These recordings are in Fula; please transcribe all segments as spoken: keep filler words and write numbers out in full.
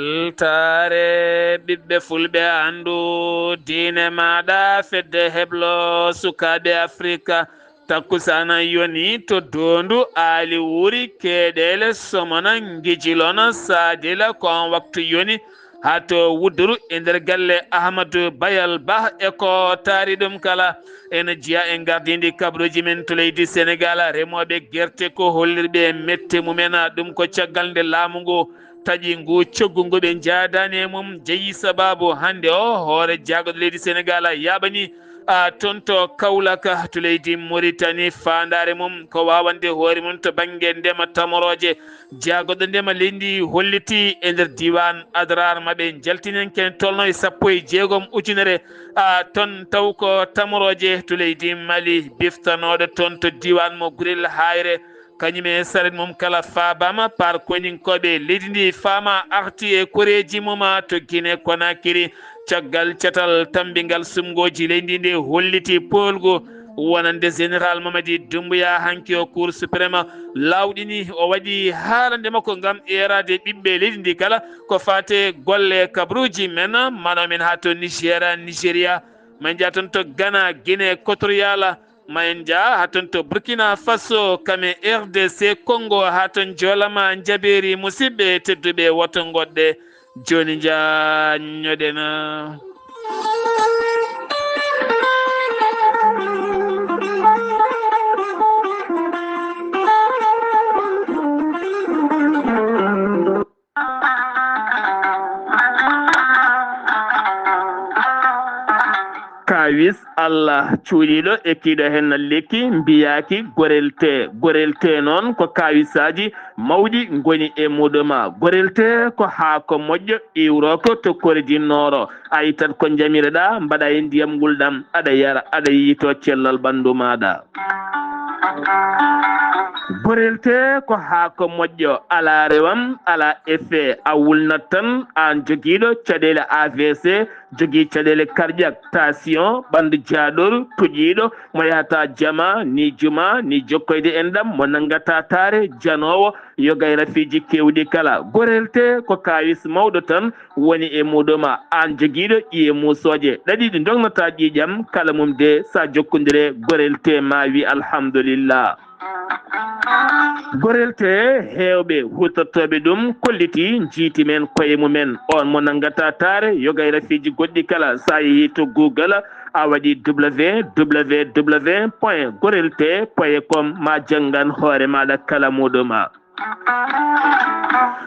Weltaare ɓiɓɓe fulɓe, anndu diine maaɗa, fedde heblo sukaaɓe Afrika. Takkusaana yoni to Doondu, Aali Wuri, Keeɗeele, Somona, Ngijilona, Saadila, ko on waktu yoni haa to Wudduru e nder galle Ahmadu Bayal Bah e ko taari ɗum kala. Ene jeyaa e ngardiindi kabaruuji men to leydi Senegaal, remooɓe gerte ko hollirɓe mette mumen, ɗum ko caggal nde laamu ngu taƴi ngu coggu ngu ɓe njaadaani e mum, jeyi sabaabu hannde o hoore jaagoɗo leydi Senegaal yaaɓani a toon to Kawlaka to leydi Moritani. Faandaare mum ko waawande hoore mum to bannge ndema tamorooje. Jaagoɗo ndema leydi ndi holliti e nder diiwaan Adrar maɓe njaltinanke en tolno e sappo e jeegom ujunere a toon taw ko tamorooje to leydi Mali. Biftanooɗo toon to diiwaan mo Gurel Hayre, kañum e saret mum kala faabaama, par koyninkooɓe leydi ndi faama arti e koreeji mum to Guinée Conakry. Caggal catal tammbingal sumngooji leydi ndi holliti poolgu wonande Général Mamadi Doumbouya hanki o Cour suprême laawɗini o waɗi haalande makko ngam eeraade ɓiɓɓe leydi ndi kala ko faate golle kabaruuji men, mano men haa to Niger, Nigeria, ma en njaa toon to Ghana, Guinée Équatoriale, ma en njaa haa toon to Burkina Faso, kam e R D C Congo, haa toon joolama njabeeri. Musidɓe tedduɓe, woto ngoɗɗe jooni njaa ñoɗena. Kaawis Allah cuuɗiiɗo e kiiɗo heen lekki mbiyaaki gorelte. Gorelte noon ko kaawisaaji mawɗi ngoni e muɗuma. Gorelte ko haako moƴƴo iwrooko to Kore du Nord. A ittat ko njamireɗaa, mbaɗa e ndiyam ngulɗam, aɗa yara, aɗa yiytoo cellal ɓanndu maaɗa. Gorelte ko haako moƴƴo, alaa rewam, alaa effet, a wulnat tan, aan jogiiɗo caɗeele A V C, jogii caɗeele cardiaque, tension, ɓanndu jaaɗoru, toƴiiɗo, mo yahata jama, ni juma, ni jokkoyde enɗam, mo nanngata taare, janoowo, yoga e rafiiji keewɗi kala. Gorelte ko kaawis mawɗo tan, woni e muɗuma, aan jogiiɗo ƴiye muusooje ɗaɗi ɗi ndognataa ƴiiƴam kala mum de, so a jokkondire gorelte ma wi alhamdulillah. Gorelte heewɓe huutortooɓe ɗum kolliti njiiti men koye mumen. On mo nanngata taare yoga e rafiiji goɗɗi kala, so a yehi to Google a waɗi W W W point gorelte point com ma janngan hoore maaɗa kala muɗuma.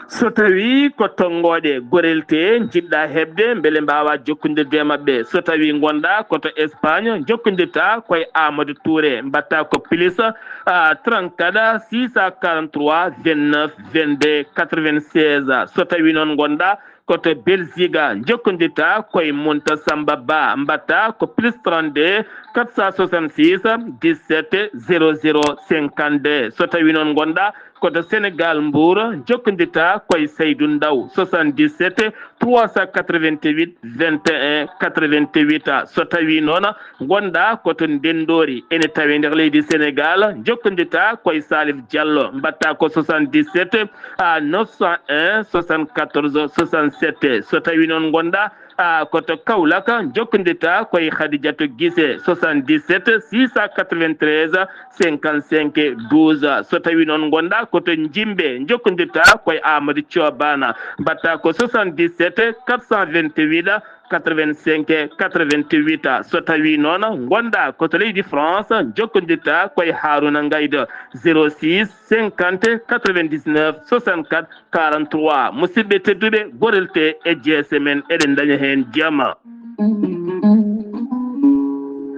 So tawii ko tonngooɗe gorelte njiɗɗa heɓde mbele mbaawaa jokkondirde e maɓɓe, so tawii ngonɗaa ko to Espagne, njokkondirtaa ko e Amadou Touré, mbaɗtaa ko plus, ah, trente-quatre, six cent quarante-trois, vingt-neuf, vingt-deux, quatre-vingt-seize. So tawii noon ngonɗaa ko to Belgique, njokkondirtaa ko e Munta Samba Ba, mbaɗtaa ko plus trente-deux, quatre cent soixante-six, dix-sept, zéro zéro, cinquante-deux. So tawii noon ngonɗaa ko to Sénégal, Mbour, njokkondirtaa ko e Saydou Ndaw, soixante-dix-sept, trois cent quatre-vingt-huit, vingt et un, quatre-vingt-huit. So tawii noon ngonɗaa ko to Ndenndoori, ene tawee nder leydi Senegaal, njokkondirtaa ko e Salif Diallo, mbaɗtaa ko soixante-dix-sept, ah, neuf cent un, soixante-quatorze, soixante-sept. So tawii noon ngonɗaa, ah, ko to Kaolack, njokkondirtaa ko e Khadijatou Guissé, soixante-dix-sept, six cent quatre-vingt-treize, cinquante-cinq, douze. So tawii noon ngonɗaa ko to Njimbe, njokkondirtaa ko e Amadou Thioban, mbaɗtaa ko soixante-dix-sept, quatre cent vingt-huit, quatre-vingt-cinq, quatre-vingt-huit. So tawii noon ngonɗaa ko to leydi France, njokkondirtaa ko e Harouna Ngaïdo, zéro six, cinquante, quatre-vingt-dix-neuf, soixante-quatre, quarante-trois. Musidɓe tedduɓe, gorelte e jeese men, eɗen ndaña heen jama.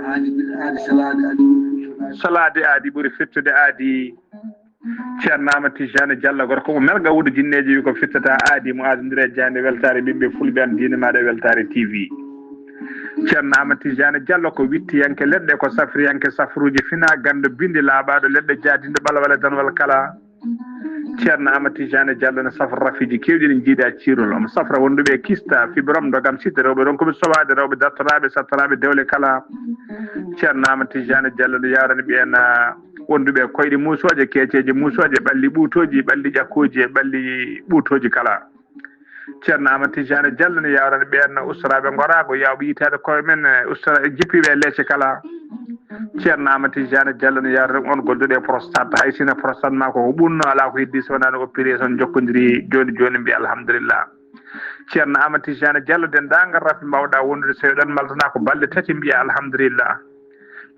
Aadi, aadi salaade, aadi ɓuri fettude. Salaade aadi ɓuri fettude aadi. Ceerno Amadou Tijani Diallo, gorko mo Melga Wuudu Jinneeji, wi ko fittata aadi mo aadondire e jaaynde weltaare ɓiɓɓe fulɓe, an diine maaɗa e weltaare T V. Ceerno Amadou Tijani Diallo ko wittiyanke leɗɗe, ko safriyanke safruuji, fina ganndo binndi laaɓaaɗo leɗɗe, jaadinɗo ɓalwale danwal kala. Ceerno Amadou Tijani Diallo ne safra rafiiji keewɗi, ɗi njiida ciirol. Omo safra wonduɓe e kista, fibrome, ndogam, site, rewɓe ronkuɓe sowaade, rewɓe dartoraaɓe, sattoraaɓe dewle kala. Ceerno Amadou Tijani Diallo ne yaarani ɓeen, ah, wonduɓe e koyɗe muusooje, keeceeje muusooje, ɓalli ɓuutooji, ɓalli ƴakkooji e ɓalli ɓuutooji kala. Ceerno Amadou Tidiane Diallo ne yawrani ɓeen ustoraaɓe ngoraago, yawɓe yitaade koye men, e ustora e jippiiɓe e leece kala. Ceerno Amadou Tidiane Diallo ne yawrani on gonduɗo e prostate. Hay sino prostate ma ko ko ɓunno, alaa ko heddi so wonaa no opéré, son jokkondiri jooni jooni, mbiya alhamdulillah. Ceerno Amadou Tidiane Diallo, denndaangal raffi mbawɗa wondude, so eɗon maltana ko balɗe tati, mbiya alhamdulillah.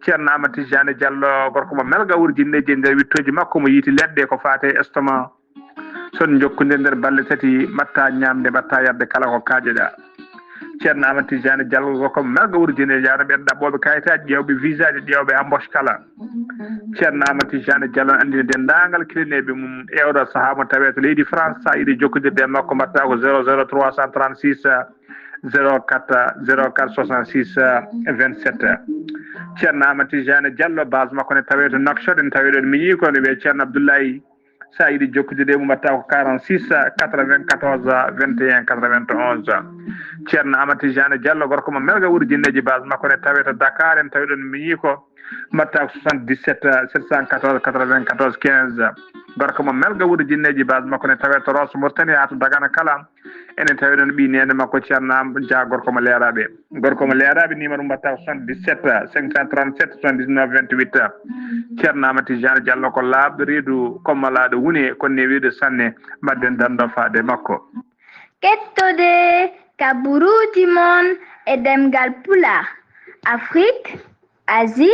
Ceerno Amadou Tidiane Diallo, gorko mo melga wuro jinneeji e nder wittooji makko, mo yiiti leɗɗe ko faate estomac. Son jokkondir nder balɗe tati, mbatta ñaamde, mbatta yarde, kala ko kaajeɗa. Ceerno Amadou Tidiane Diallo, gorko mo melga wuro jinneeji, yawna ɓeen ɗaɓɓooɓe kayitaaji, ƴeewɓe visaaji, ƴeewɓe embauche kala. Ceerno Amadou Tidiane Diallo anndini denndaangal kilineeɓe mum e oɗo sahaa mo tawee to leydi France, so a yiɗi jokkondirde e makko, mbatta ko zéro zéro trois cent trente-six, zéro quatre, zéro quatre soixante-six, vingt-sept. Ceerno Amadou Tidiane Diallo, base makko ne tawee to Nouakchott, en tawee ɗon miñi ko ne wiyee Ceerno Abdoulaye. So a yiɗi jokkondirde e mum, mbatta ko quarante-six, quatre-vingt-quatorze, vingt et un, quatre-vingt-onze. Ceerno Amadou Tidiane Diallo, gorko mo melga wuro jinneeji, base makko ne tawee to Dakar, en tawee ɗon miñi ko mbatta ko soixante-dix-sept, sept cent quatorze, quatre-vingt-quatorze, quinze. Gorko mo melga wuro jinneeji, base makko ne tawee to Rosso Mauritanie haa to Dagana kala. Enen tawi ɗon ɓii neene makko Ceerno Am Dia, gorko mo Leeraaɓe. Gorko mo Leeraaɓe, numéro mbatta ko soixante-dix-sept, cinq cent trente-sept, soixante-dix-neuf, vingt-huit. Ceerno Amadou Tidiane Diallo ko laaɓɗo reedu, kommalaaɗo wune, kono ne wiyde sanne, mbaɗden dando faade makko. Kettode kaburuuji mon e ɗemngal Pulaar, Afrik, Asie,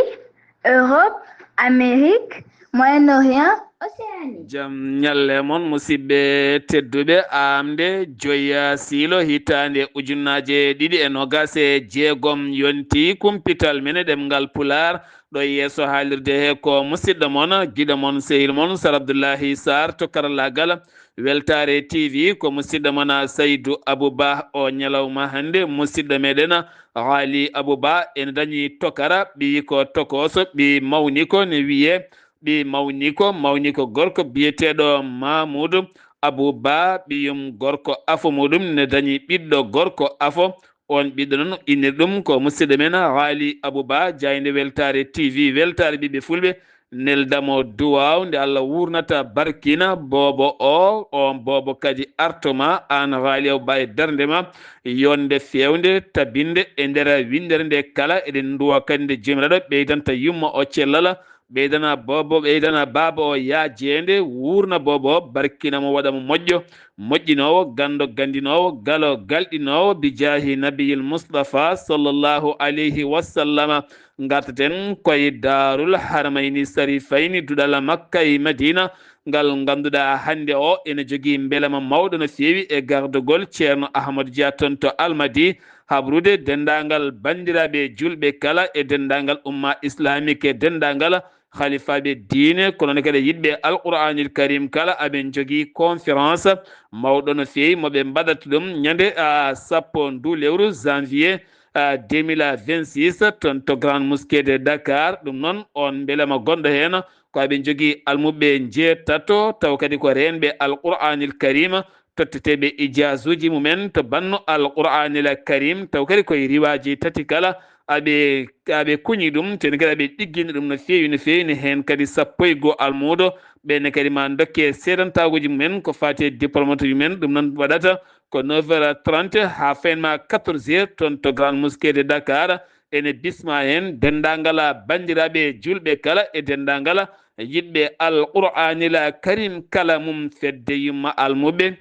Europe, Amérique, Moyen-Orient, Océanie. Jam ñalle mon, musidɓe tedduɓe. Aamde joya siilo hitaande ujunnaaje ɗiɗi e noogaas e jeegom yonti kumpital men e ɗemngal Pulaar. Ɗo yeeso haalirde he ko musidɗo mon, giɗo mon, sehil mon, Sar Abdullahi Sarr to karallaagal. Weltaare T V ko musidɗo mon Saydu Abu Ba. O ñalawma hannde, musidɗo meɗen Haali Abu Ba ene dañi tokara, ɓiyi ko tokooso, ɓiyi mawni ko ne wiyee, ɓiyi mawni ko, mawni ko gorko biyeteeɗo Mamuudu Abu Ba, ɓiyum gorko afo muɗum ne dañi ɓiɗɗo gorko afo. On ɓiɗɗo noon, innir ɗum ko musidɗo men Haali Abu Ba, jaaynde Weltaare T V, weltaare ɓiɓɓe fulɓe. Neldamo duwaaw nde Allah wuurnata barkina boobo o, on boobo kadi artoma aan Haali Abu Ba e darnde ma, yonde feewnde, tabinde e nder winndere nde kala. Eɗen nduwa kadi nde Joomiraaɗo ɓeydanta yumma o cellal, ɓeydana boobo, ɓeydana baaba o yaajeende, wuurna boobo o, barkina mo, waɗa mo moƴƴo, moƴƴinoowo, ganndo ganndinoowo, galo galɗinoowo, bi jaahi nabiyil Mustafa sallallahu alayhi wa sallama. Ngartaten koye Daarul Haramayni Sarifayni, duɗal Makka e Madina, ngal ngannduɗaa hannde o ene jogii mbelema mawɗo no feewi e gardagol Ceerno Ahmadu Dia toon to Almadi, habrude denndaangal banndiraaɓe juulɓe kala e denndaangal umma islamique e denndaangal halifaaɓe diine, kono ne kadi yiɗɓe Alqur'aanil Karim kala. Aɓe njogii conférence mawɗo no feewi mo ɓe mbaɗata ɗum ñande, a, sappo ndu lewru janvier, a, deux mille vingt-six, toon to Grande Mosquée de Dakar. Ɗum noon, on mbelema gonɗo heen, ko aɓe njogii almuɓɓe njeetato, taw kadi ko reenɓe Alqur'aanil Karim, totteteeɓe ijaazuuji mumen to banno Alqur'aanil Karim, taw kadi koye riwaaji tati kala aɓe, aɓe kuñi ɗum, teni kadi aɓe ɗiggini ɗum no feewi, no feewi, ne heen kadi sappo e goo almuudo, ɓenne kadi ma dokke seedantaaguuji mumen ko faati e diplôme uji mumen. Ɗum noon waɗata ko neuf heures trente haa faynma quatorze heures toon to Grande Mosquée de Dakar. Ene bisma heen denndaangal banndiraaɓe juulɓe kala e denndaangal yiɗɓe Alqur'aanil Karim kala mum fedde yumma almuɓɓe.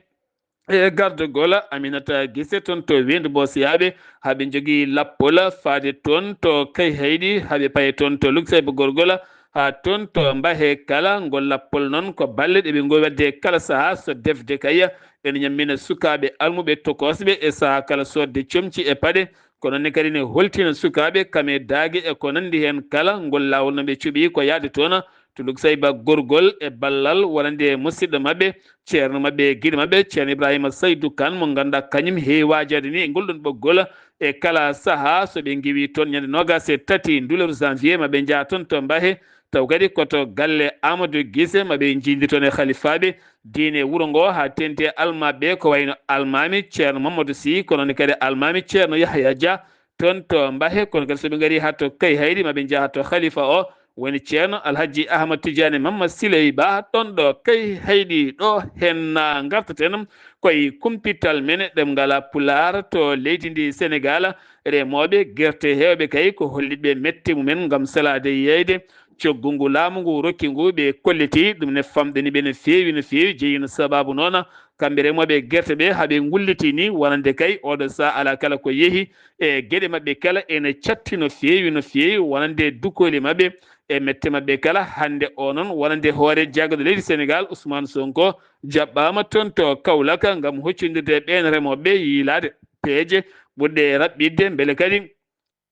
E gardagol Aminata Gise toon to Weendu Boosiyaaɓe, haa ɓe njogii lappol faade toon to Kayhayɗi, haa ɓe paye toon to Luksayba Gorgol, haa toon to Mbahe kala. Ngol lappol noon ko balle ɗe ɓe ngowi waɗde kala sahaa, so defde kay ene ñammina sukaaɓe almuɓe tokosɓe e sahaa kala soodde comci e paɗe. Ko noon ne kadi ne holtina sukaaɓe kam e daage e ko nanndi heen kala. Ngol laawol no ɓe cuɓii ko yahde toon to Luksayba Gorgol e ballal wonande e musidɗo maɓɓe, ceerno maɓɓe e giɗo maɓɓe, Ceerno Ibrahima Saydu Kan, mo ngannduɗaa kañum heewi waajaade ni e ngol ɗon ɓoggol. E kala sahaa, so ɓe ngiwii toon ñande noogaas e tati nduleeru janvier, ma ɓe njaha toon to Mbahe, taw kadi ko to galle Amadou Gise, ma ɓe njiidi toon e halifaaɓe diine wuro ngo, haa teeŋti e almaaɓe, ko wayno almaami Ceerno Mamadou Sy, ko noon kadi almaami Ceerno Yahya Dia, toon to Mbahe. Kono kadi so ɓe ngarii haa to Kayhayɗi, ma ɓe njaha to halifa o, woni Ceerno Alhaji Ahmad Tidiane Mamma Siley Ba, ɗon ɗo kay heyɗi ɗo. Heen na ngartaten koye kumpital men ɗemngal Pulaar to leydi ndi Senegaal. Remooɓe gerte heewɓe kay ko holliɓe mette mumen ngam salaade yeeyde coggu ngu laamu ngu rokki ngu, ɓe kolliti ɗum ne famɗani ɓe no feewi, no feewi. Jeyi no sababu noon kamɓe remooɓe gerte ɓe, haa ɓe ngulliti ni, wonande kay oɗo sahaa alaa kala ko yehi e geɗe maɓɓe kala ene catti no feewi, no feewi, wonande dukooli maɓɓe e mette maɓɓe kala. Hannde o noon, wonande hoore jaggaɗo leydi Senegaal, Ousmane Sonko, jaɓɓaama toon to Kaolack ngam huccondirde e ɓeen remooɓe ɓe, yiilaade peeje ɓurɗe raɓɓiɗde, mbele kadi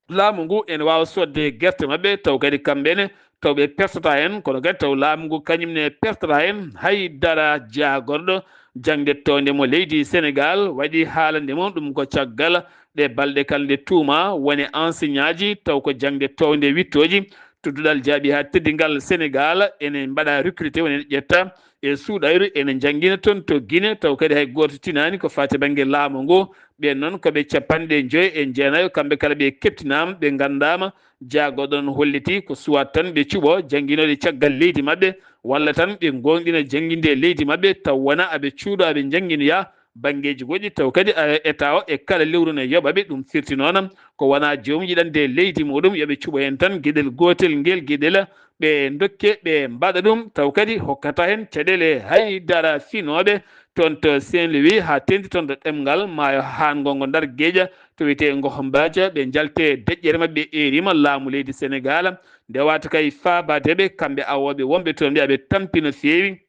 laamu ngu ene waawa soodde gerte maɓɓe, taw kadi kamɓe ne taw ɓe pertata heen, kono kadi taw laamu ngu kañum ne pertata heen hay dara. Jaagorɗo jaŋde townde mo leydi Senegaal waɗi haalande mum ɗum ko caggal ɗe balɗe kala nde tuuma woni enseignant ji, taw ko jaŋde townde wittooji to duɗal jaaɓi haa teddingal Senegaal ene mbaɗa recruté, woni ene ƴetta e suuɗayru, ene njanngina toon to Guinée, taw kadi hay gooto tinaani ko faati bannge laamu ngu. Ɓeen noon ko ɓe capanɗe joy e jeenayo, kamɓe kala ɓe keptinaama, ɓe nganndaama. Jaagorɗo noon holliti ko suwat tan ɓe cuɓo jannginooɓe caggal leydi maɓɓe, walla tan ɓe ngoongɗina jannginde e leydi maɓɓe, taw wonaa aɓe cuuɗo, aɓe njannginoya banngeeji goɗɗi, taw kadi, a, État o e kala lewru ne yoɓa ɓe. Ɗum firti noon ko wonaa joom yiɗande leydi muɗum, yo ɓe cuɓo heen tan geɗel gootel ngel geɗel, ɓe ndokke, ɓe mbaɗa ɗum, taw kadi hokkata heen caɗeele hay dara. Finooɓe toon to Saint-Louis haa teeŋti toon to ɗemngal maayo haango ngo Ndar Geeƴa, to wiyetee Ngoho Mbathia, ɓe njalte deƴƴere maɓɓe, ɓe eerima laamu leydi Senegaal nde wata kay faabaade ɓe, kamɓe awooɓe wonɓe toon, ɓe aɓe tampi no feewi.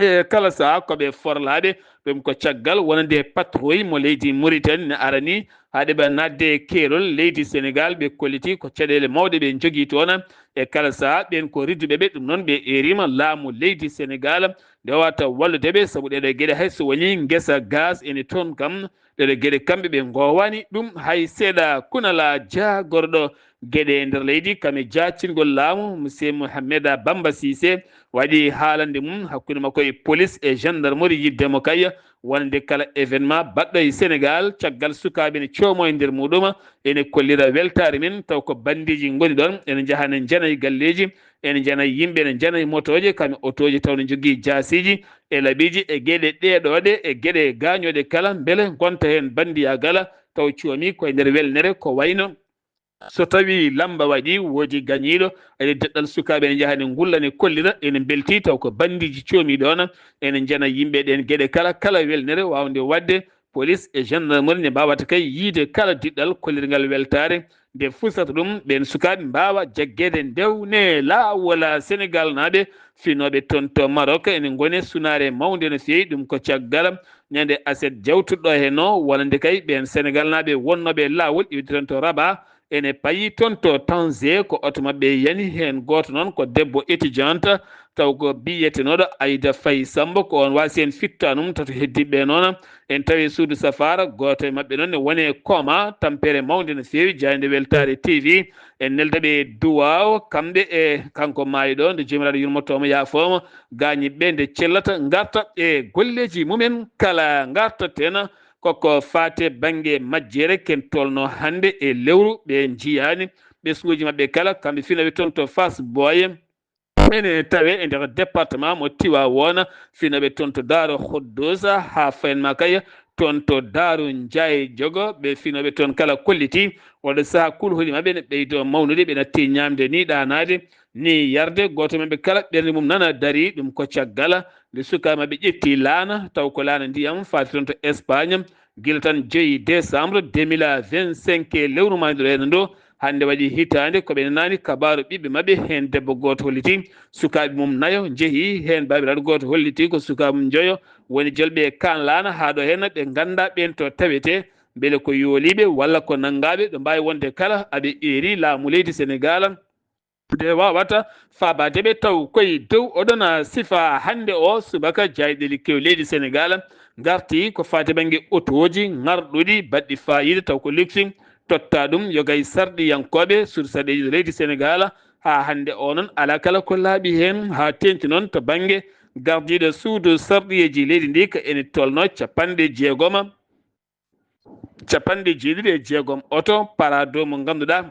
E kala sahaa ko ɓe forlaaɓe, ɗum ko caggal wonande patrouille mo leydi Mauritanie ne arani haa ɗe ɓe naatde e keerol leydi Senegaal, ɓe kolliti ko caɗeele mawɗe ɓe njogii toon. E kala sahaa ɓeen ko ridduɓe ɓe, ɗum noon ɓe eerima laamu leydi Senegaal nde wata wallude ɓe, sabu ɗeɗo geɗe hay so woni ngesa gaz ene toon kam, ɗeɗo geɗe kamɓe ɓe ngoowani ɗum hay seeɗa. Kunala jaagorɗo geɗe e nder leydi kam e jaacingol laamu, Monsieur Mohameda Bamba Cissé, waɗi haalande mum hakkunde makko e police e gendarmerie yiɗde mo kay wonde kala événement baɗɗo e Sénégal, caggal sukaaɓe ne coomo e nder muɗum, ene kollira weltaare men, taw ko bandiiji ngoni ɗon, ene njaha ne njana e galleeji, ene njana e yimɓe, ene njana e motooje, kam e otooje, taw ne njogii jaasiiji e laɓiiji e geɗe ɗeeɗooɗe e geɗe gaañooɗe kala, mbele ngonta heen bandiyaagal taw coomi koye nder welnere, ko wayno so tawii lamba waɗii, woodi gañiiɗo, ene deɗɗal sukaaɓe ene njaha ene ngulla, ene kollira, ene mbeltii, taw ko bandiiji coomi ɗoon, ene njana yimɓe ɗeen geɗe kala, kala welnere waawnde waɗde, police e gendarmerie ne mbaawata kay yiyde kala diɗɗal kollirngal weltaare, nde fursata ɗum, ɓeen sukaaɓe mbaawa jaggeede ndewne laawol. Senegalnaaɓe finooɓe toon to Maroc ene ngoni e sunaare mawnde no feewi, ɗum ko caggal ñande aset jawtuɗo heen o, wonande kay ɓeen Senegalnaaɓe wonnooɓe e laawol iwde toon to Rabat, ene payi toon to Tanger, ko oto maɓɓe yani heen. Gooto noon ko debbo étudiante, taw ko biyetenooɗo Aida Faye Sambo, ko oon waasi heen fittanum. Tato heddiiɓe noon en tawi suudu safaara, gooto e maɓɓe noon ne woni e coma, tampere mawnde no feewi, jaaynde weltaare T V. En nelda ɓe duwaaw, kamɓe e kanko maayɗo, nde Joomiraaɗo yurmotoo mo, yaafoo mo, gaañiiɓe ɓe nde cellata, ngarta e golleeji mumen kala, ngartaten koko faate bannge majjere, ken tolno hannde e lewru, ɓe njiyaani ɓesnguuji maɓɓe kala, kamɓe finooɓe toon to Fass Boye. Ene tawe e nder département mo Tivaouane, finooɓe toon to Daaru Huddus, haa fayin ma kay toon to Daaru Njaay Jogo, ɓe finooɓe toon kala kolliti oɗo sahaa kulhuli maɓɓe ne ɓeydo mawnude, ɓe natti ñaamde ni ɗaanaade, ni yarde. Gooto maɓɓe kala ɓernde mum nana darii, ɗum ko caggal nde sukaaɓe maɓɓe ƴetti laana, taw ko laana ndiyam faati toon to Espagne, gila tan joyi décembre deux mille vingt-cinq e lewru mayɗo reeno ndo. Hannde waɗi hitaande ko ɓe nanaani kabaaru ɓiɓɓe maɓɓe, heen debbo gooto holliti sukaaɓe mum nayo njehi, heen baabiraaɗo gooto holliti ko sukaaɓe mum njoyo woni jolɓe e kaan laana, haa ɗo heen ɓe nganndaa ɓeen to tawetee, mbele ko yooliiɓe walla ko nanngaaɓe, ɗo mbaawi wonde kala aɓe eeri laamu leydi Senegaal. Nde waawata faabaade ɓe taw koye dow oɗon sifa. Hannde o subaka, jaayɗeeli kew leydi Senegaal ngarti ko faati bannge otooji ŋarɗuɗi baɗɗi faayiida, taw ko luxe, totta ɗum yogay sarɗiyankooɓe suudu sarɗiyeeji leydi Senegaal. Haa hannde o noon, alaa kala ko laaɓi heen, haa teeŋti noon to bannge gardiiɗo suudu sarɗiyeeji leydi ndi, ko ene tolno capanɗe jeegoma, capanɗe jeeɗiɗi e jeegom oto Parado mo ngannduɗaa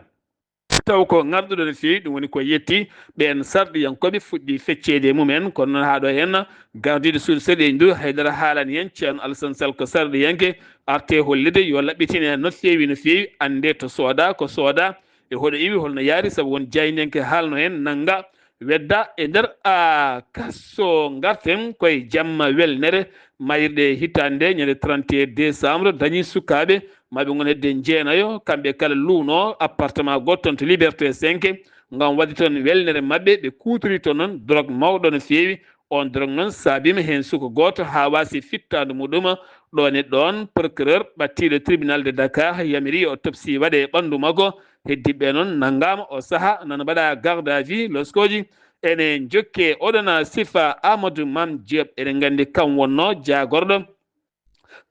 Taw ko ngarɗuɗo no feewi, ɗum woni ko yetti ɓeen sarɗiyankooɓe fuɗɗi fecceede e mumen. Kono noon, haa ɗo heen, gardiiɗo suudu sarɗiiji ndu, haydara haalani heen. Ceerno Alassane Sall ko sarɗiyanke, arte hollirde yo laɓɓitine no feewi, no feewi, annde to sooda, ko sooda, e hoɗo iwi, holno yaari, sabu won jaayndiyanke haalno heen, nannga, wedda e nder, a, kaso. Ngarten koye jamma welnere, mayirɗe hitaande nde, ñande trente et un décembre, dañi sukaaɓe maɓe ngon hedde jeenayo, kamɓe kala luuno appartement gooto toon to Liberté cinq, ngam waɗde toon welnere maɓɓe, ɓe kuutori toon noon drogue mawɗo no feewi. On drogue noon saabiima heen suka gooto haa waasi fittaandu muɗum. Ɗoon e ɗoon, procureur ɓattiiɗo tribunal de Dakar yamiri yo autopsie waɗe e ɓanndu makko. Heddiiɓe noon nanngaama o sahaa, nana mbaɗa garde à vue, loskooji ene njokke. Oɗon sifa Amadou Mame Diop, eɗen nganndi kam wonnoo jaagorɗo,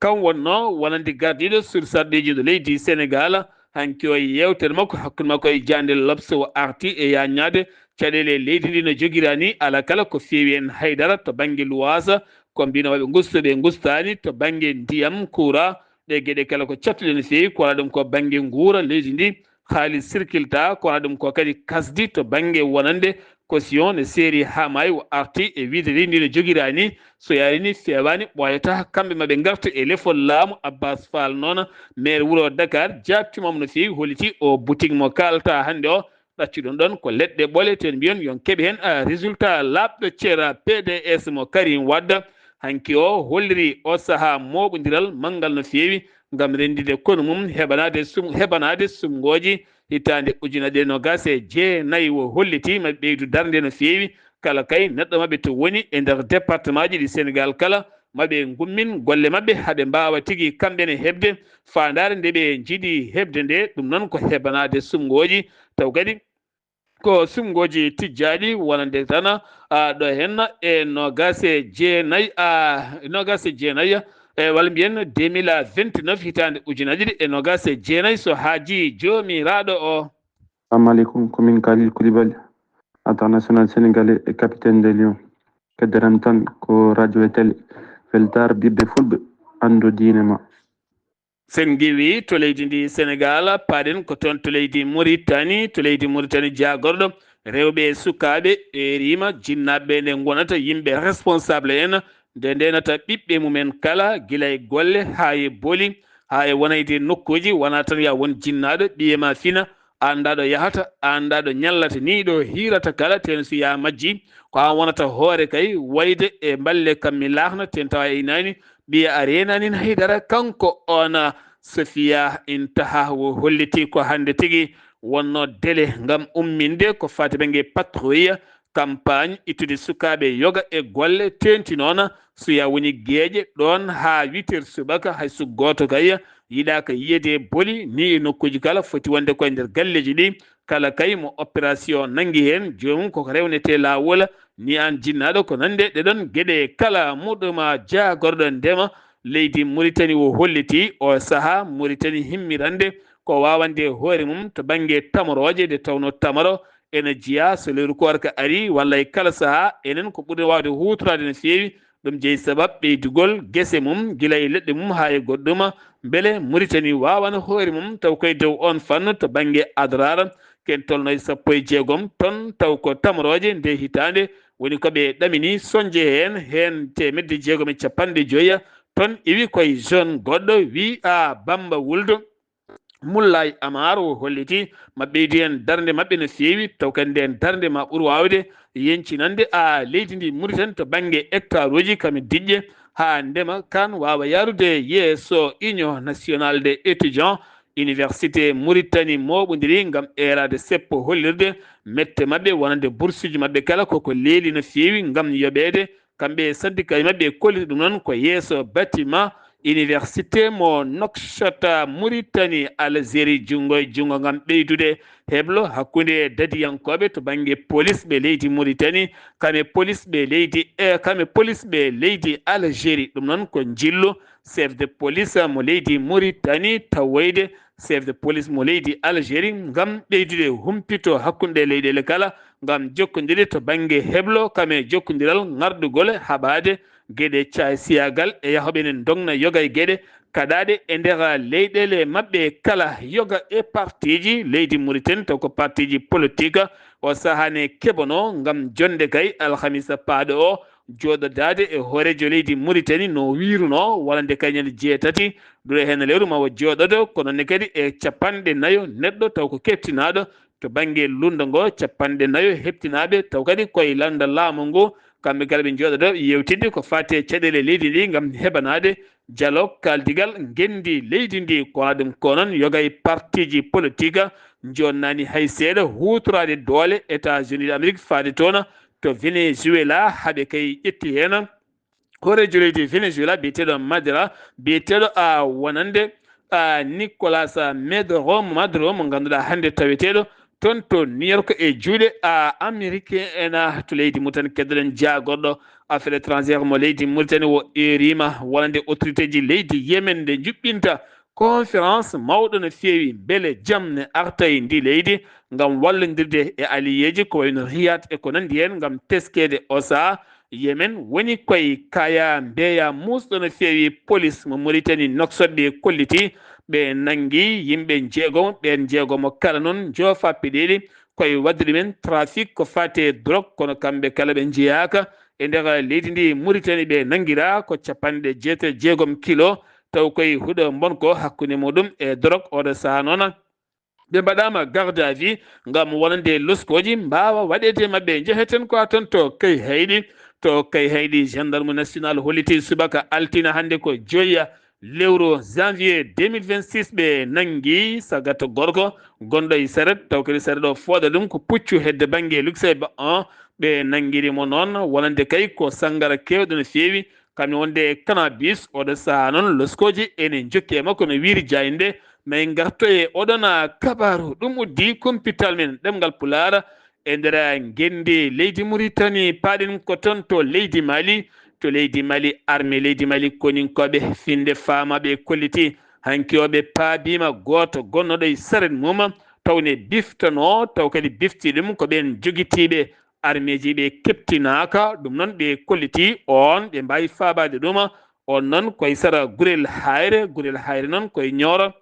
kam wonnoo wonande gardiiɗo suudu sarɗiiji ndu leydi Senegaal. Hanki o, yeewtere makko hakkunde makko e jaande L'Obs o arti e yaññaade caɗeele leydi ndi no jogira ni, alaa kala ko feewi heen haydara to bannge luwaasa, ko mbino waɓe ngusto ɓe ngustaani, to bannge ndiyam, kuura, ɗe geɗe kala ko cattuɗe no feewi, ko wona ɗum ko bannge nguura leydi ndi, haalis sirkilta, ko wona ɗum ko kadi kasdi to bannge wonande caution ne seeri haa maayi. O arti e wiide leydi ndi no jogira ni, so yaari ni feewaani, ɓooyata kamɓe maɓe ngarta e lefol laamu. Abbas Fall noon, maire wuro Dakar, jaabtiima mo no feewi, holliti o boutique mo kaalta hannde o, ɗaccuɗon ɗon ko leɗɗe ɓole, ten mbiyon yon keɓe heen, a, résultat laaɓɗo. Ceera P D S mo Karim Wade, hanki o holliri o sahaa mooɓondiral manngal no feewi ngam renndinde konu mum, heɓanaade sum-, heɓanaade sumngooji hitaande ujunere ɗiɗi e noogaas e jeenayi. O holliti maɓe ɓeydu darnde no feewi, kala kay neɗɗo maɓɓe to woni e nder département ji ɗi Senegaal kala, maɓe ngummin golle maɓɓe, haɓe mbaawa tigi kamɓe ne heɓde faandaare nde ɓe njiɗi heɓde nde. Ɗum noon ko heɓanaade sumngooji, taw kadi ko sumngooji tijjaaɗi wonande tan, a, ɗo heen e noogaas e jeenayi, a, noogaas e jeenayi, e walla mbiyen deux mille vingt-neuf, hitaande ujunere ɗiɗi e noogaas e jeenayi, so haajii Joomiraaɗo o. Assalamu alaikum, ko min Khalil Koulibaly, international sénégalais et capitaine des Lions. Keddoram tan ko radio e télé, weltaare ɓiɓɓe fulɓe, anndu diine ma. Sen ngiwii to leydi ndi Senegaal, paaɗen ko toon to leydi Muritani. To leydi Muritani, jaagorɗo rewɓe e sukaaɓe ɓe riima, jinnaaɓe ɓe nde ngonata yimɓe responsable en, nde ndenata ɓiɓɓe mumen kala, gila e golle haa e boli, haa e wonayde nokkuuji. Wonaa tan ya won jinnaaɗo, ɓiye ma fina, a anndaa ɗo yahata, a anndaa ɗo ñallata, nii ɗo hiirata kala, teen so yaa majji, ko aan wonata hoore kay, wayde e mballe kam mi laahna, teen tawa e inaani, ɓiya a reenaani haydara. Kanko oon, Sofiya Intaha, o holliti ko hannde tigi wonnoo délai ngam umminde ko faati bannge patrouille, campagne ittude sukaaɓe yoga e golle, teeŋti noon so yaa woni geeƴe ɗoon haa huit heures subaka, hay so gooto kay yiɗaaka yiyeede boli, ni e nokkuuji kala foti wonde ko e nder galleeji ɗi. Kala kay mo opération nanngi heen, joomum koko rewnetee laawol, ni aan jinnaaɗo ko nande ɗeɗon geɗe kala. Muɗuma jaagorɗo ndema leydi Muritani o holliti o sahaa Muritani himmirande ko waawande hoore mum to bannge tamorooje, nde tawnoo tamaro ene jeyaa so lewru koorka arii, walla e kala sahaa, enen ko ɓurɗen waawde huutoraade no feewi. Ɗum jeyi sabab ɓeydugol gese mum, gila e leɗɗe mum haa e goɗɗum, mbele Muritani waawana hoore mum, taw koye dow oon fannu to bannge adraara, ken tolno e sappo e jeegom ton, taw ko tamorooje nde hitaande woni ko ɓe ɗamini soñde heen, heen teemedde jeegom e capanɗe joyi ton iwi koye zone goɗɗo, wiya Bamba Wuldu. Mullaay Amar o holliti ma ɓeydu heen darnde maɓɓe no feewi, taw kadi ndeen darnde ma ɓur waawde yencinande a leydi ndi Muritani to bannge hectare uji kam e diƴƴe haa ndema kaan waawa yaarude yeeso. Union Nationale des Étudiants, Université Muritani mooɓondiri ngam eeraade seppo hollirde mette maɓɓe wonande bursuuji maɓɓe kala koko leeli no feewi ngam yoɓeede kamɓe e syndicat maɓɓe. Kolliti ɗum noon ko yeeso bâtiment université mo Nouakchott, Muritani, Algérie, junngo e junngo ngam ɓeydude heblo hakkunde dadiyankooɓe to bannge polis ɓe leydi Muritani, kame polis ɓe leydi, e kame polis ɓe leydi Algérie. Ɗum noon ko njillu chef de police mo leydi Muritani, tawoyde chef de police mo leydi Algérie, ngam ɓeydude humpito hakkunde leyɗeele kala, ngam jokkondirde to bannge heblo, kame jokkondiral ŋarɗugol haɓaade geɗe caay siyagal e yahooɓe ne ndogna yoga e geɗe kaɗaaɗe e nder leyɗeele maɓɓe kala, yoga e partiiji leydi Mauritanie, taw ko partiiji politik o sahaa ne keɓanoo ngam jonnde kay alhamisa paaɗo o jooɗodaade e hooreejo leydi Mauritanie no wiirunoo, walla nde kay ñande jeetati duɗe heen lewru ma o jooɗodo, kono ne kadi e capanɗe nayo neɗɗo taw ko keftinaaɗo to bannge lunndu ngo, capanɗe nayo heptinaaɓe taw kadi koye lannda laamu ngu, kamɓe kala ɓe njooɗodo yewtidde ko faati e caɗeele leydi ndi ngam heɓanaade jalo kaldigal ngenndi leydi ndi. Kono ɗum ko noon yoga e partiiji politik jonnani hay seeɗa huutoraade doole États-Unis d'Amérique faade toon to Venezuela, haɓe kay ƴetti heen hooreejo leydi Venezuela biyeteeɗo Madera, biyeteeɗo a wonande a Nicolas Maduro, Maduro mo ngannduɗaa hannde taweteeɗo toon to New York e juuɗe a Américain en a to leydi Mauritanie. Keddoɗen jaagorɗo affaire étrangère mo leydi Mauritanie o erima wonande autorité ji leydi Yemen nde juɓɓinta conférence mawɗo no feewi mbele jam ne arta e ndi leydi ngam wallondirde e alliéji ko wayno Riyad e ko nandi heen ngam teskeede o sahaa. Yemen woni koye kaya mbeya muusɗo no feewi. Police mo Mauritanie Nouakchott ɓe kolliti ɓe nanngi yimɓe njeegomo, ɓeen njeegomo kala noon njoofa peɗeeli koye waɗde ɗumen trafic ko faati e drogue, kono kamɓe kala ɓe njeyaaka e nder leydi ndi Mauritanie. Ɓe nanngiraa ko capanɗe jeetati e jeegom kilo taw koye huɗo mbonko hakkunde muɗum e drogue. Oɗo sahaa noon ɓe mbaɗaama garde à vue ngam wonande loskooji mbaawa waɗeede e maɓɓe. Njeheten ko haa toon to Kayhayɗi. To Kayhayɗi, gendarme national holliti subaka altine hannde ko joyi lewru janvier deux mille vingt-six, ɓe nanngi sagata gorko gonɗo e saret, taw kadi saret o fooɗa ɗum ko puccu hedde bannge Luxembourg on. Ɓe nanngiri mo noon wonande kay ko sanngara keewɗo no feewi, kamɓe wonde e cannabis. Oɗo sahaa noon loskooji ene njokki e makko no wiiri jaaynde. Ma en ngarto e oɗon kabaaru. Ɗum uddi kumpital men ɗemngal Pulaar e nder ngenndi leydi Mauritanie. Paaɗen ko toon to leydi Mali. To leydi Mali, armée leydi Mali, koninkooɓe finde faamaaɓe e kolliti. Hanki o ɓe paabiima gooto gonnooɗo e saret mum, tawne biftanoo, taw kadi bifti ɗum ko ɓeen jogitiiɓe armeeji ɓe keptinaaka. Ɗum noon ɓe kolliti oon, ɓe mbaawi faabaade ɗum. Oon noon koye sara Gurel Hayre, Gurel Hayre noon koye Ñooro.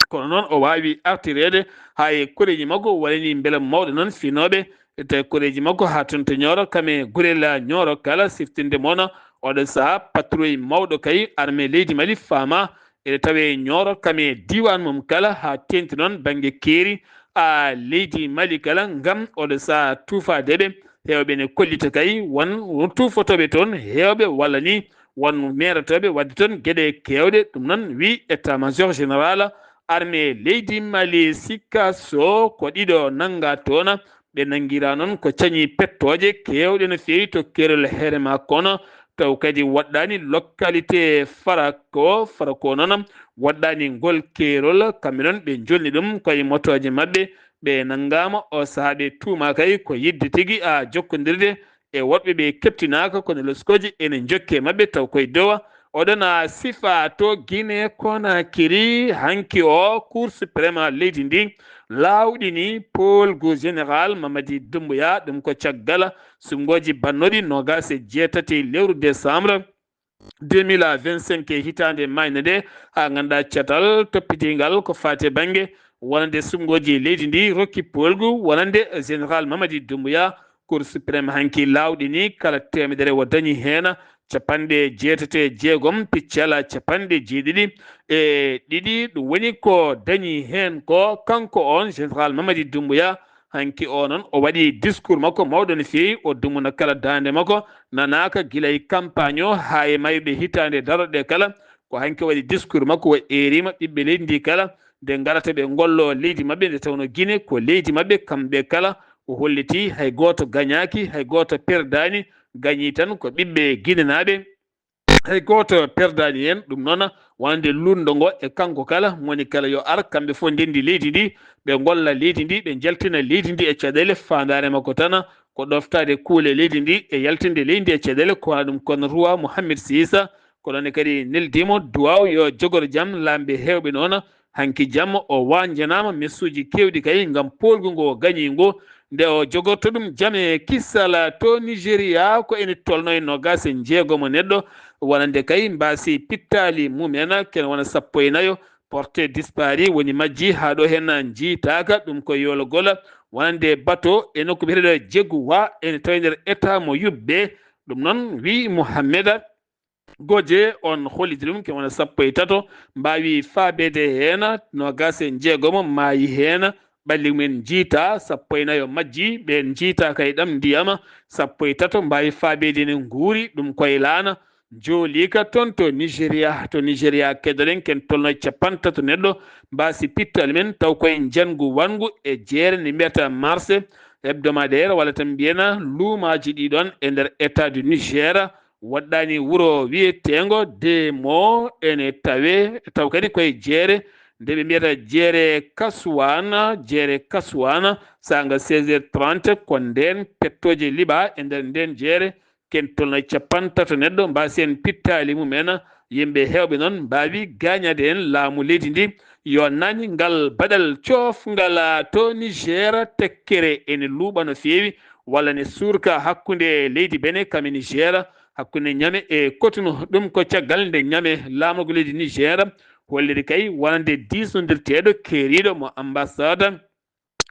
Kono noon o waawi artireede haa e koreeji makko, walla ni mbela mawɗo noon finooɓe, te koreeji makko haa toon to Ñooro, kam e Gurel Ñooro kala, siftinde mo no oɗo sahaa patrouille mawɗo kay armée leydi Mali faama ene tawee Ñooro, kam e diiwaan mum kala, haa teeŋti noon bannge keeri a leydi Mali kala, ngam oɗo sahaa tuufaade ɓe. Heewɓe ne kollita kay won tuufotooɓe toon, heewɓe walla ni won meerotooɓe waɗde toon geɗe keewɗe. Ɗum noon, wi état major général armée leydi Mali, sikka so ko ɗiɗo nannga toon. Ɓe nanngira noon ko cañi pettooje keewɗe no feewi to keerol Herema kono, taw kadi woɗɗaani localité Farako, Farako noon woɗɗaani ngol keerol. Kamɓe noon ɓe njolni ɗum koye motooje maɓɓe, ɓe nanngaama. O sahaa ɓe tuuma kay ko yiɗde tigi a jokkondirde e woɗɓe ɓe keptinaaka, kono loskooji ene njokki e maɓɓe taw koye dowa. Oɗon a sifa to Guinée Conakry, hanki o Cour suprême leydi ndi laawɗini poolgu général Mamadi Doumbouya, ɗum ko caggal suɓngooji bannooɗi noogaas e jeetati lewru décembre deux mille vingt-cinq e hitaande maayde nde, haa ngannduɗaa catal toppitiingal ko faati e bannge wonande suɓngooji leydi ndi rokki poolgu wonande général Mamadi Doumbouya. Cour suprême hanki laawɗini kala teemedere o dañi heen capanɗe jeetati e jeegom piccala capanɗe jeeɗiɗi e ɗiɗi. Ɗum woni ko dañi heen ko kanko on général Mamadi Doumbouya. Hanki o noon o waɗi discours makko mawɗo no feewi, o dumuna kala daande makko nanaaka gila e campagne o haa e mayɓe hitaande daroɗe kala. Ko hanki o waɗi discours makko, o eerima ɓiɓɓe leydi ndi kala nde ngarata ɓe ngollo leydi maɓɓe, nde tawno Guinée ko leydi maɓɓe kamɓe kala. O holliti hay gooto gañaaki, hay gooto perdaani, gañi tan ko ɓiɓɓe Guinée naaɓe. Hay gooto perdaani heen. Ɗum noon wonande luulndo ngo e kanko kala, moni kala yo ar, kamɓe fof ndenndi leydi ndi, ɓe ngolla leydi ndi, ɓe njaltina leydi ndi e caɗeele. Faandaare makko tan ko ɗoftaade kuule leydi ndi e yaltinde leydi ndi e caɗeele, ko wona ɗum kon Roi Mohamed six. Ko ɗon ne kadi neldii mo duwaaw yo jogor jam laamɓe heewɓe noon. Hanki jamma o wañjanaama messuuji keewɗi kay ngam poolgu ngo o gañi ngu. Nde o jogorto ɗum jam e kisal to Nigeria, ko ene tolno e noogaas e njeegomo neɗɗo wonande kay mbaasi pittaali mumen, ken wona sappo e nayo porté disparu woni majji, haa ɗo heen njiitaaka. Ɗum ko yoolagol wonande bato e nokku biyeteeɗo Jeguwa, ene tawi nder état mo yuɓɓe. Ɗum noon, wi Mohamed Goje, on holliti ɗum, ken wona sappo e tato mbaawi faabeede heen, noogaas e njeegomo maayi heen, ɓalli mumen njiita, sappo e nayo majji, ɓeen njiita kay ɗam ndiyam, sappo e tato mbaawi faabeede ene nguuri, ɗum koye laana. Jooliika toon to Nigeria, to Nigeria kedoɗen, ken tolno e capantato neɗɗo mbaasi pittaali men, taw koye njanngu wanngu e jeere nde mbiyata marché hebdomadaire, walla tan mbiyena luumaaji ɗi ɗoon e nder état du Niger. Woɗɗaani wuro wiyeteengo Demo ene tawe, taw kadi koye jeere nde ɓe mbiyata jeere Kasuwana, jeere Kasuwana, saanga seize heures trente, ko ndeen pettooje liɓa e nder ndeen jeere, ken tolno e capantato neɗɗo mbaasi heen pittaali mumen. Yimɓe heewɓe noon mbaawi gaañaade heen laamu leydi ndi. Yo naange ngal baɗal coofngal to Niger, tekkere ene luuɓa no feewi, walla ne suurka hakkunde leydi Benin kam e Niger, hakkunde Ñame e Kotonu. Ɗum ko caggal nde Ñame, laamorgo leydi Niger, holliri kay wonande diisondirteeɗo keeriiɗo mo ambassade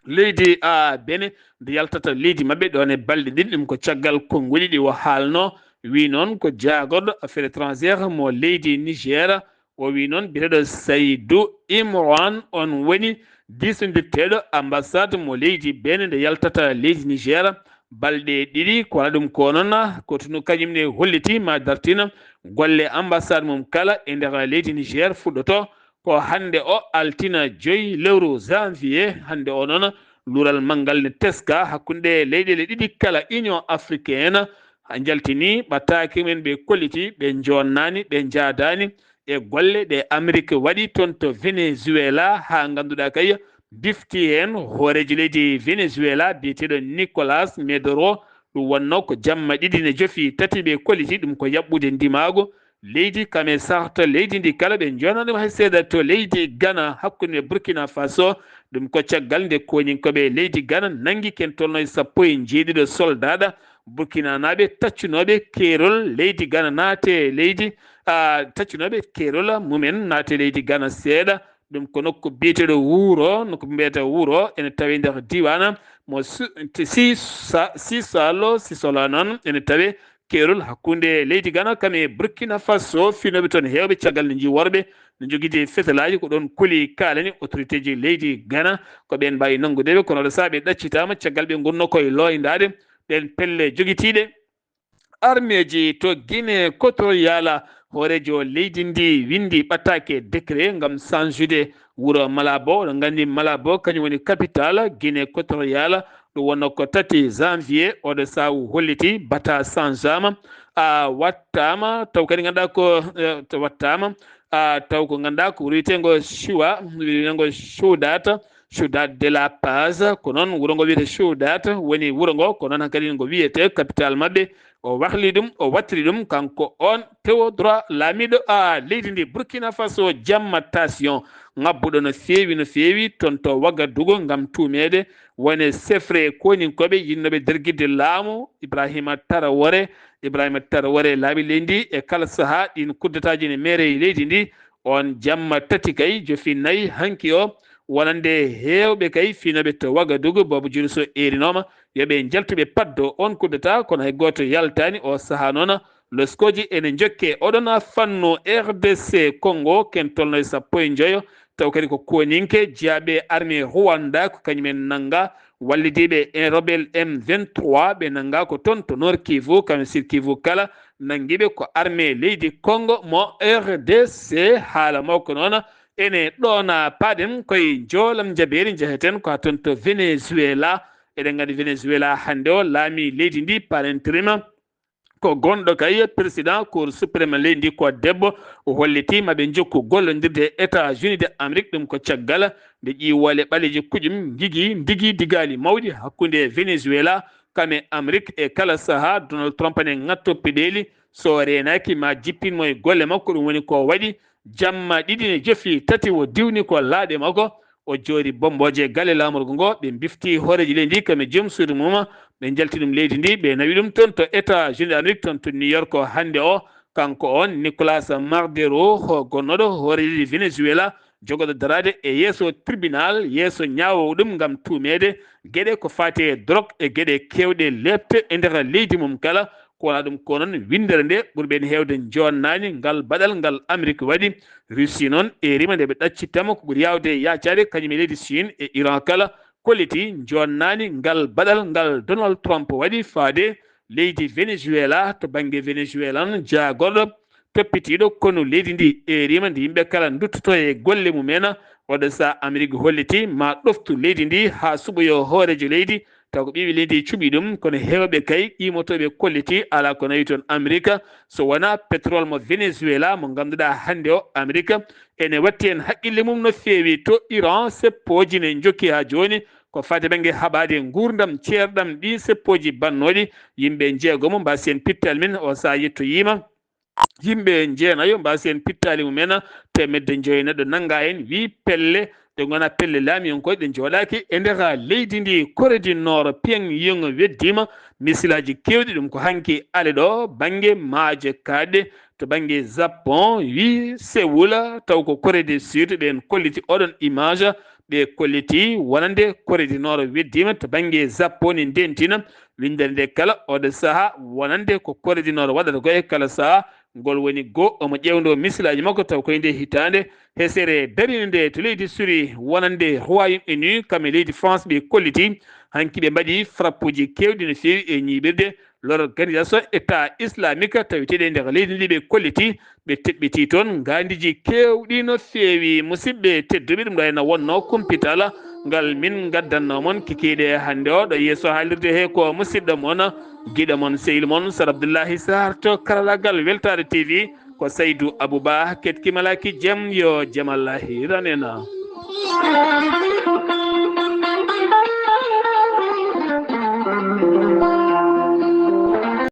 leydi, a, Benin, nde yaltata leydi maɓɓe ɗoon e balɗe ɗiɗi. Ɗum ko caggal konnguɗi ɗi o haalno, wi noon ko jaagorɗo affaires étrangères mo leydi Niger. O wi noon biyeteeɗo Saïdou Imran on woni diisondirteeɗo ambassade mo leydi Benin nde yaltata leydi Niger. Balɗe ɗiɗi ko wona ɗum ko noon, Kotonu kañum ne holliti ma dartina golle ambassade mum kala e nder leydi Niger fuɗɗoto ko hannde o altina joyi lewru janvier. Hannde o noon luural manngal ne teska hakkunde leyɗeele ɗiɗi kala. Union africaine jaltini ɓattaake men ɓe kolliti, ɓe jonnaani, ɓe njaadaani e golle ɗe Amérique waɗi toon to Venezuela, haa ngannduɗaa kay bifti heen hooreejo leydi Venezuela biyeteeɗo Nicolas Maduro. Ɗum wonnoo ko jamma ɗiɗi ne jofi tati ɓe kolliti, ɗum ko yaɓɓude ndimaagu leydi kam e sarta leydi ndi kala. Ɓe njonaani hay seeɗa to leydi Ghana, hakkunde Burkina Faso. Ɗum ko caggal nde kooñinkooɓe leydi Ghana nanngi ken tolno e sappo e njeeɗiɗo soldaaɗo burkinanaaɓe taccunooɓe keerol leydi Ghana naate leydi, a, taccunooɓe keerol mumen naate leydi Ghana seeɗa. Ɗum ko nokku biyeteeɗo Wuro, nokku mbiyata Wuro ene tawi nder diiwaan mo Su-, Sisa-, Sisalo, Sisolo noon ene tawi keerol hakkunde leydi Ghana kam e Burkina Faso. Finooɓe toon heewɓe caggal nde njii worɓe no njogidi fetalaaji, ko ɗoon kuli kaalani autorité ji leydi Ghana ko ɓeen mbaawi nanngude ɓe, kono oɗo sahaa ɓe ɗaccitaama caggal ɓe ngurnoo koye looyndaade ɗeen pelle jogitiiɗe. Armeeji to Guinée Equatoriale, hooreejo leydi ndi winndi ɓattaake décret ngam sanjude wuro Malabo. Oɗon nganndi Malabo kañum woni capital Guinée Equatoriale. Ɗum wonnoo ko tati janvier oɗo sahaa holliti bata sanjaama, a, wattaama, taw kadi ngannduɗaa ko, eh, to wattaama, a, taw ko ngannduɗaa ko wuro wiyeteengo Chiwa, wiyeteengo Ciudad, Ciudad de la Paz, ko noon wuro ngo wiyetee Ciudad, woni wuro ngo, ko noon hankadi ngo wiyetee capital maɓɓe. O wahli ɗum, o wattiri ɗum, kanko on Théodore, laamiiɗo, a, leydi ndi Burkina Faso, jamma tension ŋabbuɗo no feewi, no feewi, toon to Wagadugu, ngam tuumeede wone sefre kooñinkooɓe yiɗnooɓe dergitde laamu Ibrahima Traoré. Ibrahima Traoré laaɓi leydi ndi e kala sahaa, ɗiin kuddataaji ne meere e leydi ndi. On jamma tati kay, jofi nayi hanki o, wonande heewɓe kay finooɓe to Wagadugu, boobo Juriso eerinooma yo ɓe njaltu ɓe paddo on kuddataa, kono hay gooto yaltaani. O sahaa noon, loskooji ene njokke oɗon fannu. R D C Congo, ken tolno e sappo e njoyo, taw kadi ko kooninke jeyaaɓe armée Rwanda, ko kañumen nannga wallidiiɓe e rebelle M vingt-trois, ɓe nannga ko toon to Nord Kivu, kam e Sud Kivu kala, nanngiiɓe ko armée leydi Congo mo R D C. Haala makko noon ene ɗoona paaɗen koye njoolam njabeeri, njeheten ko haa toon to Venezuela. Eɗen nganndi Venezuela hannde o laami leydi ndi par intérim ko gonɗo kay président Cour suprême leydi ndi ko debbo. O holliti ma ɓe njokku gollondirde e États-Unis de Amérique. Ɗum ko caggal nde ƴiiwoole ɓaleeje kuƴum njigi ndigi digaali mawɗi hakkunde Venezuela kam e Amérique e kala sahaa. Donald Trump ne ŋatto peɗeeli, so reenaaki ma jippin mo e golle makko. Ɗum woni ko waɗi jamma ɗiɗi ne jofi tati o diwni ko laaɗe makko. O joori bommbooje galle laamorgo ngo, ɓe mbifti hooreejo leydi ndi kam e joom suudu mum, ɓe njalti ɗum leydi ndi, ɓe nawi ɗum toon to États-Unis d'Amérique, toon to New York hannde o. Kanko on Nicolas Maduro, gonnooɗo hoore leydi Venezuela, jogooɗo daraade e yeeso tribunal, yeeso ñaawoowo ɗum ngam tuumeede geɗe ko faati e drogue e geɗe keewɗe leepte e nder leydi mum kala. Ko wonaa ɗum ko noon, winndere nde ɓurɓe en heewde joonnaani ngal baɗal ngal Amérique waɗi. Russie noon, e rima nde ɓe ɗaccittama ko ɓuri yaawde yaacaade kañum e leydi Chine e Iran kala, kolliti joonnaani ngal baɗal ngal Donald Trump waɗi faade leydi Venezuela. To bannge Venezuela noon, jaagorɗo toppitiiɗo konu leydi ndi, e rima nde yimɓe kala nduttoto e golle mum en. Oɗo saha Amérique holliti ma ɗoftu leydi ndi haa suɓoyo hooreejo leydi, taw ko ɓiɓɓe leydi cuɓi ɗum, kono heewɓe kay qiimotooɓe kolliti alaa ko nawi toon Amérique so wonaa pétrole mo Venezuela mo ngannduɗaa hannde o Amérique ene watti heen haqqille mum no feewi. To Iran, seppooji ne njokki haa jooni ko faati bannge haɓaade nguurndam ceerɗam ɗi seppooji bannooɗi. Yimɓe njeegomo mbaasi heen pittaali mum, o saha yettoyiima. Yimɓe jeenayo mbaasi heen pittaali mum en, teemedde joyi neɗɗo nanngaa heen, wii pelle ɗe ngonaa pelle laamiyankooje, ɗe njooɗaaki e nder leydi ndi. Corée du Nord, Pyongyang weddiima misilaaji keewɗi, ɗum ko hanki ale ɗo, bannge maaje kaaɗɗe. To bannge Japon, wii Séoul, taw ko Corée du Sud ɓeen kolliti oɗon image, ɓe kolliti wonande Corée du Nord weddiima. To bannge Japon ne ndentina winndere nde kala oɗo saha, wonande ko Corée du Nord waɗata ko e kala saha. Ngol woni go omo ƴeewndo misilaaji makko, taw koye nde hitaande hesere darinde nde to leydi Suri, wonande Royaume Uni, kam e leydi France ɓe kolliti. Hanki ɓe mbaɗi frappuji keewɗi no feewi e ñiiɓirde l'organisation État Islamique taweteeɗe e nder leydi ndi, ɓe kolliti ɓe teɓɓiti toon ngaandiiji keewɗi no feewi. Musidɓe tedduɓe, ɗum ɗo ena wonno kumpital ngal min ngaddannoo mon kikiiɗe hannde o. Ɗo yeeso haalirde he ko musidɗo mon, giɗo mon, sehil mon, Sar Abdullahi Sarr to karallagal Weltaare T V, ko Saydu Abuba Ketki Malaki Jem, yo jam Allah hiran en.